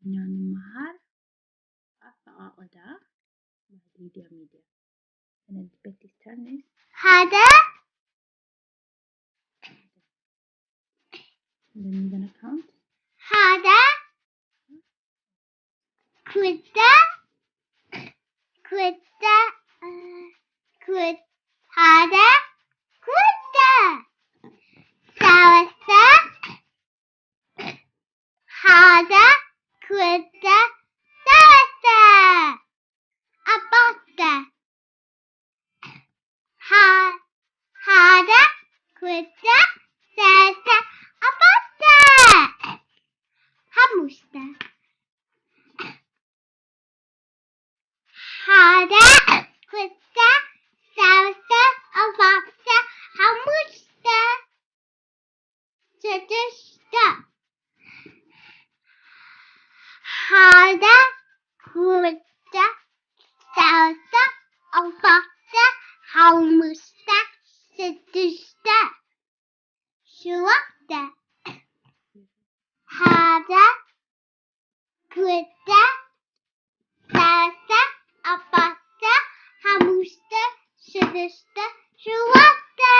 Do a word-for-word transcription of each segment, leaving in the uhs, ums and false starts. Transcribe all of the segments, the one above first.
Нана магьар, папа аъда, ва дидя мидя. And then Betty's turn is Гьада. And then you're gonna count. Гьада. Куда? Куда? Э, куда? Гьада. Куда? Саваса. Гьада. Куда? Саваса. Абатта. Гьа-, гьада. Куда? Саваса. Абатта. Гьамуста. Гьада. Куда? Саваса. Абатта. Гьамуста. Чедешда. Гьада. Куда? Саваса. Абатта. Гьамуста. Чедешда. Шуатта. Гьада. Куда? Саваса. Абатта. Гьамуста. Чедешда. Шуатта.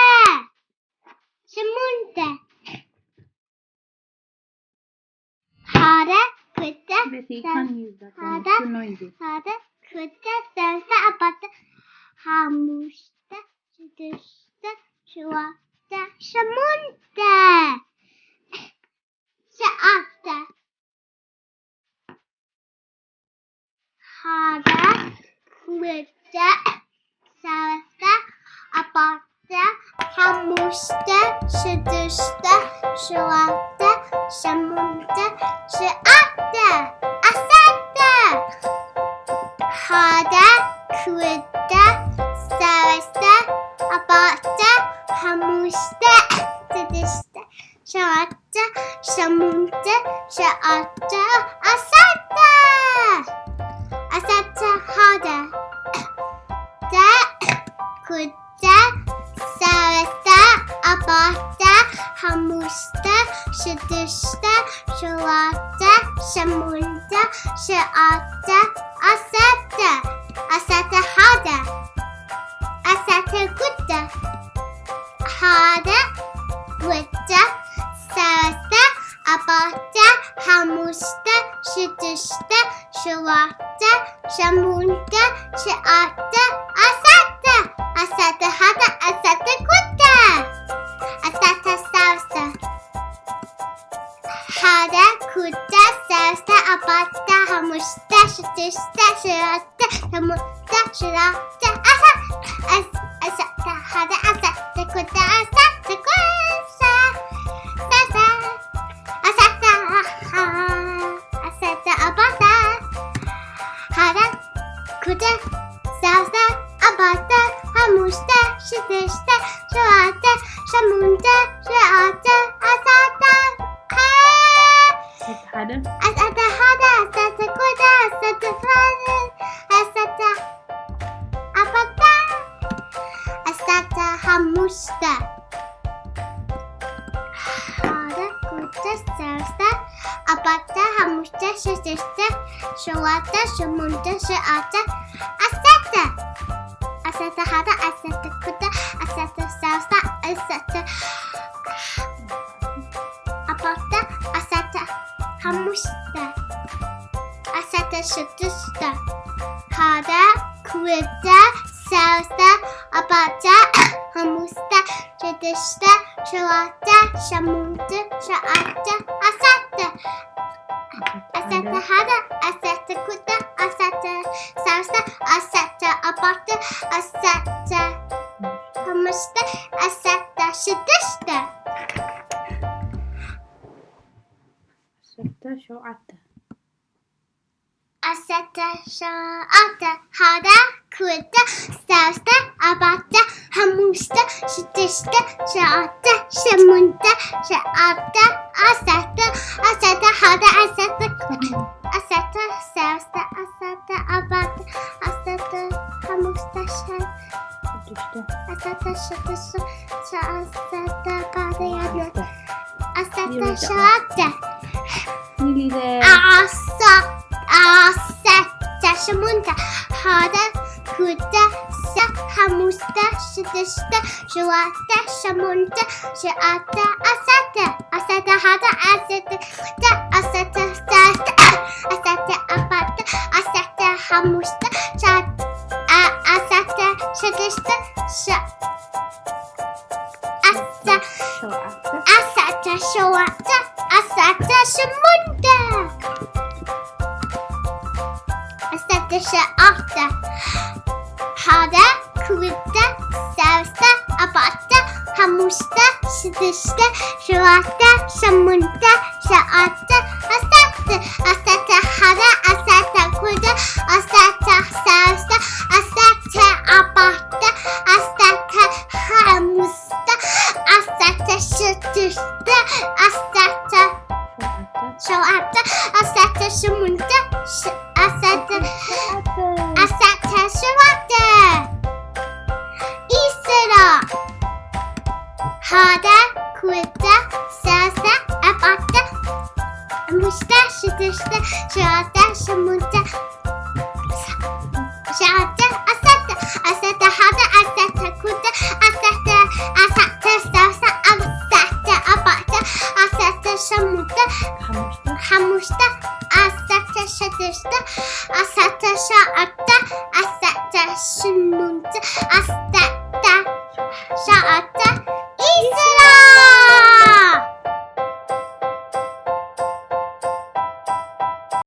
Шумунта. Гьада. Куда? Betty, you can't use that one. It's too noisy. Гьада. Куда? Саваса. Абатта. Гьамуста. Чедешда. Шуатта. Шумунта. Шуатта. Гьада. Куда? Саваса. Абатта. Гьамуста. Чедешда. Шуатта. Шумунта. Шуатта. Асатта. Гьада. Куда? Саваса. Абатта. Гьамуста. Чедешда. Шуатта. Шумунта. Шуатта. Асатта. Асатта. Гьада. Да. Куда? Саваса. Абатта. Гьамуста. Чедешда. Шуатта. Шумунта. Шуатта. Асатта. Асатта. Гьада. Асатта. Куда? Гьада. Куда? Саваса. Абатта. Гьамуста. Чедешда. Шуатта. Шумунта. Шуатта. Асатта. Асатта. Гьада. Асатта. Куда? Асатта. Саваса. Гьада. Куда? Саваса. Абатта. Гьамуста. Чедешда. Шуатта. Шумунта. Шуатта. Аса-, ас-, асатта. Гьада. Асатта. Куда? Асатта. Куда? Саваса. Асатта. Гьа-, асатта. Абатта. Гьада. Куда? Саваса. Абатта. Гьамуста. Чедешда. Шуатта. Шумунта. Шуатта. Асатта. Гьа-, Асатта. Гьада. Асатта. Гьада. Асатта. Куда? Асатта. Гьада. Асатта. Абатта. Асатта. Гьамуста. Гьада. Куда? Саваса. Абатта. Гьамуста. Чедешда. Шуатта. Шумунта. Шуатта. Асатта. Асатта. Гьада. Асатта. Куда? Асатта. Саваса. Асатта. Абатта. Асатта. Гьамуста. Асатта. Чедешда. Гьада. Куда? Саваса. Абатта. Гьамуста. Чедешда. Шуатта. Шумунта. Шуатта. Асатта. Асатта. Гьада. Асатта. Куда? Асатта. Саваса. Асатта. Абатта. Асатта. Гьамуста. Асатта. Чедешда. Асатта. Шуатта. Асатта. Шуатта. Гьада. Куда? Саваса. Абатта. Гьамуста. Чедешда. Шуатта. Шумунта. Шуатта. Асатта. Асатта. Гьада. Асатта. Асатта. Саваса. Асатта. Абатта. Асатта. Гьамуста. Чедешда. Асатта. Чедешда. Асатта. Абатта. Асатта. Шуатта. Аса, асата, шумунта, гьада, кута, са, хамуста, шидишта, жувата, шумунта, шиата, асата, асата, гьада, асата, кута, асата, саста, асата, абата, асата, хамуста, чат, а, асата, шидишта, ша, аса, асата, шувата, асата, шумунта. Асата, шиата. Гьада, кута, саста, абата, хамуста, шидишта, жувата, шумунта, шиата, асата. Асата, гьада, асата, кута, асата, саста, асата, абата, асата, хамуста, асата, шидишта, асата, шувата, асата, шумунта, ш-, асата, асата, шувата. Исера. Гьада, кута, саста, абата, хамуста, шидишта, жувата, шумунта, шиата, асата, асата, гьада, асата, кута, асата, асата, саста, асата, абата, асата, шумунта, хамуста, асата, шидишта, асата, шиата, асата, шумунта, асата,